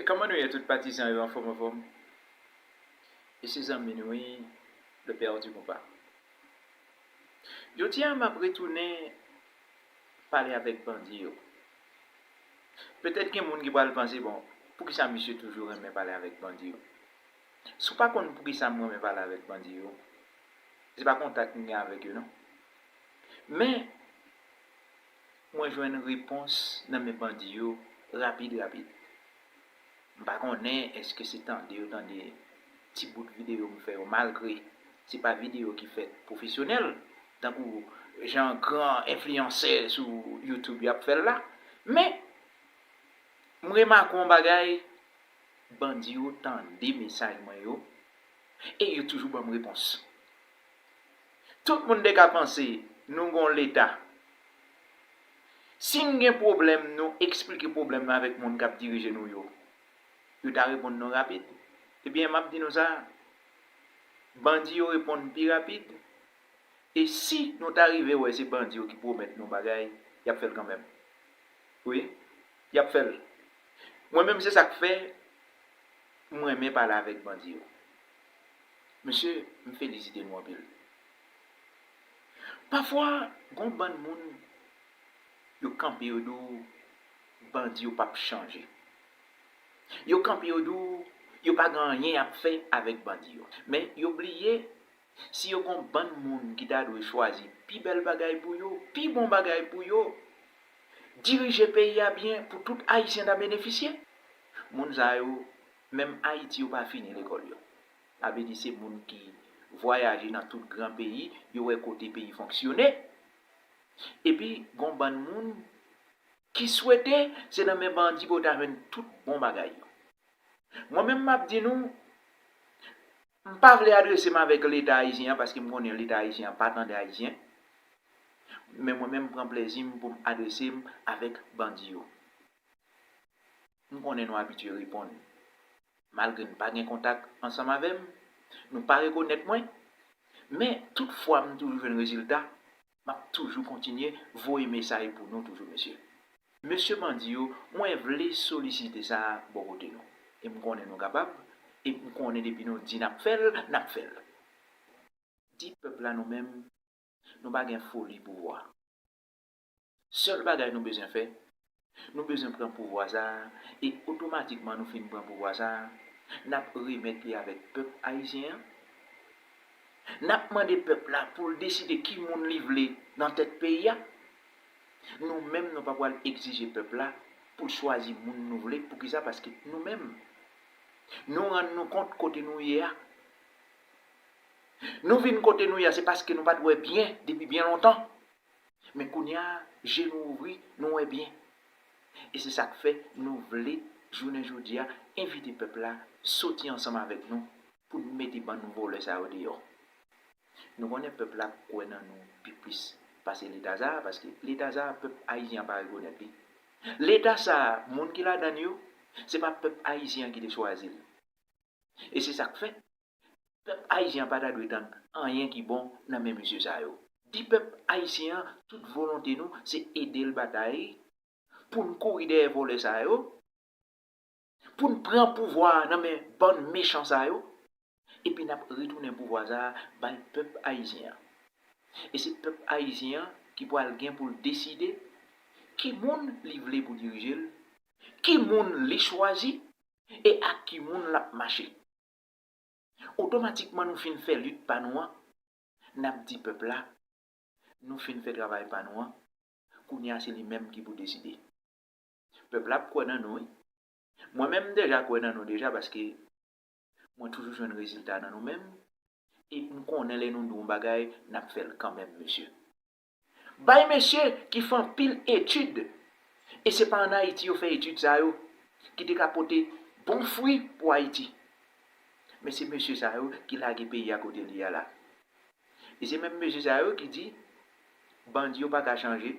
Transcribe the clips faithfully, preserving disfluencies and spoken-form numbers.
Kòman nou ye tout patizan yo, anfòm, anfòm? E se zanmi nou wi, le père du konpa. Jodi a m ap retounen pale avèk bandi yo. Petèt gen moun ki pral panse, bon, poukisa misye toujou renmen pale avèk bandi yo? Si w pa konn poukisa m renmen pale avèk bandi yo, se pa kontak m gen avèk yo non. Men, mwen jwenn repons nan men bandi yo rapid rapid. M pa konnen èske se tande yo tande ti bout videyo m fè yo, malgre se pa videyo ki fèt pwofesyonèl, tankou jan gran enfliyansè sou YouTube y ap fè l la. Men, m remake yon bagay, bandi yo tande mesaj mwen yo, e yo toujou ban m repons. Tout moun te ka panse nou gon leta. Si n gen pwoblèm, nou eksplike pwoblèm nan avèk moun k ap dirije nou yo. Yo ta reponn nou rapid. Ebyen, m ap di nou sa, bandi yo reponn pi rapid. E si nou ta rive wè se bandi yo ki pwomèt nou bagay, y ap fè l kanmenm. Wi, y ap fè l. Mwen menm, se sa k fè m renmen pale avèk bandi yo. Mesye, m felisite nou anpil. Pafwa, gon bann moun, yo kanpe, yo di w, bandi yo p ap chanje. Yo kanpe, yo di w, yo pa gen anyen y ap fè avèk bandi yo. Men, yo bliye, si yo gon bann moun ki ta dwe chwazi pi bèl bagay pou yo, pi bon bagay pou yo, dirije peyi a byen pou tout Ayisyen ta benefisye, moun sa yo, menm Ayiti, yo pa fini lekòl yo. Sa vle di se moun ki vwayaje nan tout gran peyi, yo wè kote peyi fonksyone. Epi, gon bann moun ki swete se nan men bandi pou yo ta jwenn tout bon bagay yo. Mwen menm, m ap di nou, m pa vle adrese m avèk Leta ayisyen an, paske m konnen Leta ayisyen an pa tande Ayisyen. Men mwen menm, m pran plezi m pou m adrese m avèk bandi yo. M konnen nou abitye reponn. Malgre n pa gen kontak ansanm avè m, nou pa rekonèt mwen, men tout fwa m toujou jwenn rezilta, m ap toujou kontinye voye mesaj pou nou toujou, mesye. Mesye bandi yo, mwen vle solisite sa bò kote nou. E m konnen nou kapab, e m konnen depi nou di n ap fè l, n ap fè l. Di pèp la nou menm, nou pa gen foli pouvwa. Sèl bagay nou bezwen fè, nou bezwen pran pouvwa sa a, e otomatikman nou fin pran pouvwa sa a, n ap remèt li avèk pèp ayisyen an. N ap mande pèp la pou l deside ki moun li vle nan tèt peyi a. Nou menm, nou pa pral egzije pèp la pou l chwazi moun nou vle. Poukisa? Paske nou menm, nou rann nou kont kote nou ye a. Nou vin kote nou ye a, se paske nou pa t wè byen depi byen lontan. Men kounye a, je nou ouvri, nou wè byen. E se sa k fè nou vle, jounen jodi a, envite pèp la soti ansanm avèk nou pou n mete bann vòlè sa yo deyò. Nou konnen pèp la kwè nan nou pi plis pase Leta sa a, paske Leta sa a, pèp ayisyen an pa rekonèt li. Leta sa a, moun ki ladan l yo, se pa pèp ayisyen an ki te chwazi l. E se sa k fè, pèp ayisyen an pa ta dwe tann anyen ki bon nan men mesye sa yo. Di pèp ayisyen an, tout volonte nou, se ede l batay pou n kouri dèyè vòlè sa yo, pou n pran pouvwa a nan men bann mechan sa yo, epi n ap retounen pouvwa sa a bay pèp ayisyen an. E se pèp ayisyen an ki pral gen pou l deside ki moun li vle pou dirije l, ki moun li chwazi, e ak ki moun l ap mache. Otomatikman nou fin fè lit pa nou an, n ap di pèp la, nou fin fè travay pa nou an, kounye a se li menm ki pou deside. Pèp la ap kwè nan nou, wi. Mwen menm, m deja kwè nan nou deja, paske mwen toujou jwenn rezilta nan nou menm, e m konnen lè nou di yon bagay, n ap fè l kanmenm, mesye. Bay mesye ki fè anpil etid, e se pa ann Ayiti yo fè etid sa yo, ki te ka pote bon fwi pou Ayiti. Men se mesye sa yo ki lage peyi a kote li ye a la. E se menm mesye sa yo ki di, bandi yo pa ka chanje,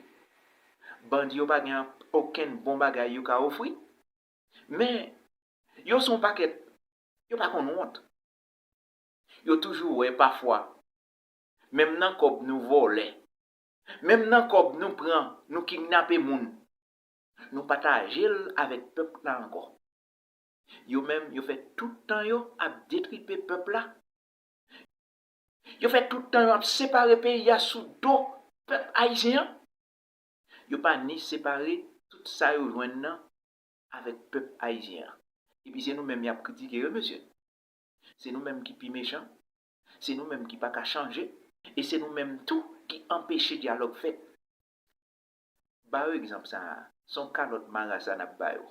bandi yo pa gen okenn bon bagay yo ka ofri. Men, yo se yon pakèt, yo pa konn wont. Yo toujou wè pafwa, menm nan kòb nou vòlè, menm nan kòb nou pran, nou kidnape moun, nou pataje l avèk pèp la ankò. Yo menm, yo fè tout tan yo ap detripe pèp la. Yo fè tout tan yo ap separe peyi a sou do pèp ayisyen an. Yo pa ni separe tout sa yo jwenn nan avèk pèp ayisyen an. Epi se nou menm y ap kritike yo, mesye. Se nou menm ki pi mechan. Se nou menm ki pa ka chanje. E se nou menm tou ki anpeche dyalòg fèt. Ba yo egzanp sa a, se yon kalòt marasa n ap ba yo.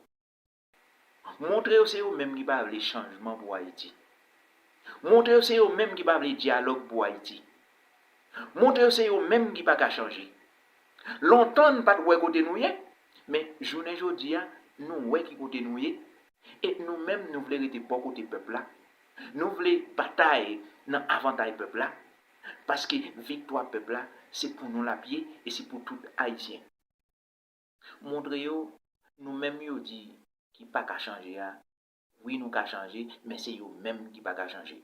Montre yo se yo menm ki pa vle chanjman pou Ayiti. Montre yo se yo menm ki pa vle dyalòg pou Ayiti. Montre yo se yo menm ki pa ka chanje. Lontan n pa t wè kote nou ye, men jounen jodi a, nou wè ki kote nou ye. E nou menm, nou vle rete bò kote pèp la. Nou vle batay nan avantay pèp la. Paske viktwa pèp la, se pou nou l ap ye e se pou tout Ayisyen. Montre yo, nou menm yo di ki pa ka chanje a, wi, nou ka chanje, men se yo menm ki pa ka chanje.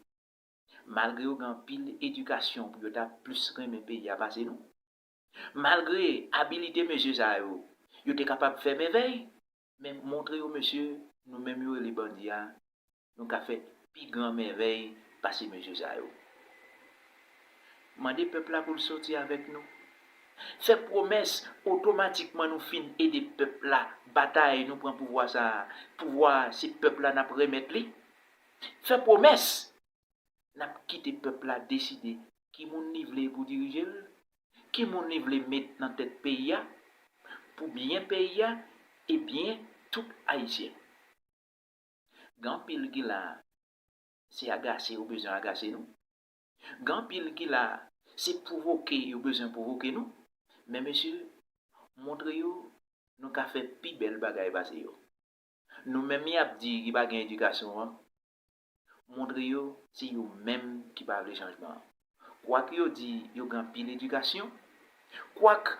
Malgre yo gen anpil edikasyon pou yo ta plis renmen peyi a pase nou, malgre abilite mesye sa yo, yo te kapab fè mèvèy, men montre yo, mesye, nou menm yo rele bandi a, nou ka fè pi gran mèvèy pase mesye sa yo. Mande pèp la pou l soti avèk nou. Fè pwomès, otomatikman nou fin ede pèp la batay, nou pran pouvwa sa a. Pouvwa a, se pèp la n ap remèt li. Fè pwomès, n ap kite pèp la deside ki moun li vle pou dirije l, ki moun li vle met nan tèt peyi a, pou byen peyi a e byen tout Ayisyen. Gen anpil ki la, se agase yo bezwen agase nou. Gen anpil ki la, se pwovoke yo bezwen pwovoke nou. Men mesye, montre yo nou ka fè pi bèl bagay pase yo. Nou menm y ap di ki pa gen edikasyon an, montre yo se yo menm ki pa vle chanjman an. Kwak yo di yo gen anpil edikasyon, kwak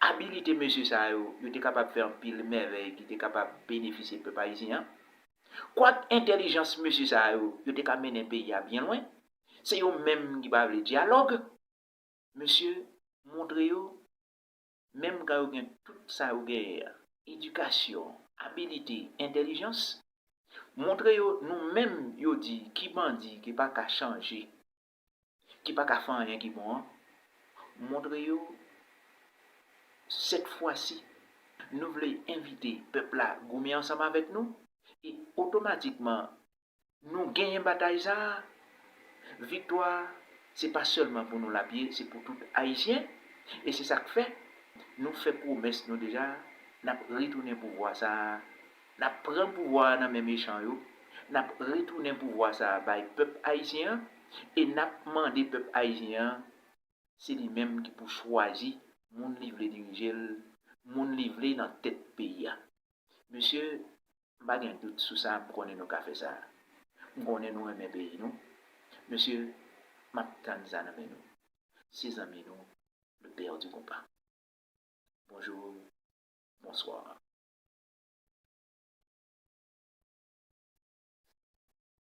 abilite mesye sa yo, yo te kapab fè anpil mèvèy ki te kapab benefisye pèp ayisyen an, kwak entèlijans mesye sa yo, yo te ka mennen peyi a byen lwen, se yo menm ki pa vle dyalòg. Mesye, montre yo, menm kan yo gen tout sa yo genyen an, edikasyon, abilite, entèlijans, montre yo nou menm yo di ki bandi ki pa ka chanje, ki pa ka fè anyen ki bon an, montre yo sèt fwa si nou vle envite pèp la goumen ansanm avèk nou, e otomatikman nou genyen batay sa a. Viktwa a, se pa sèlman pou nou l ap ye, se pou tout Ayisyen. E se sa k fè, nou fè pwomès nou deja, n ap retounen pouvwa sa a, n ap pran pouvwa a nan men mechan yo, n ap retounen pouvwa sa a bay pèp ayisyen an, e n ap mande pèp ayisyen an, se li menm ki pou chwazi moun li vle dirije l, moun li vle nan tèt peyi a. Mesye, m pa gen dout sou sa, m konnen nou ka fè sa. M konnen nou renmen peyi nou. Mesye, m ap tann sa nan men nou. Se zanmi nou, le père du compas. Bonjou, bonswa.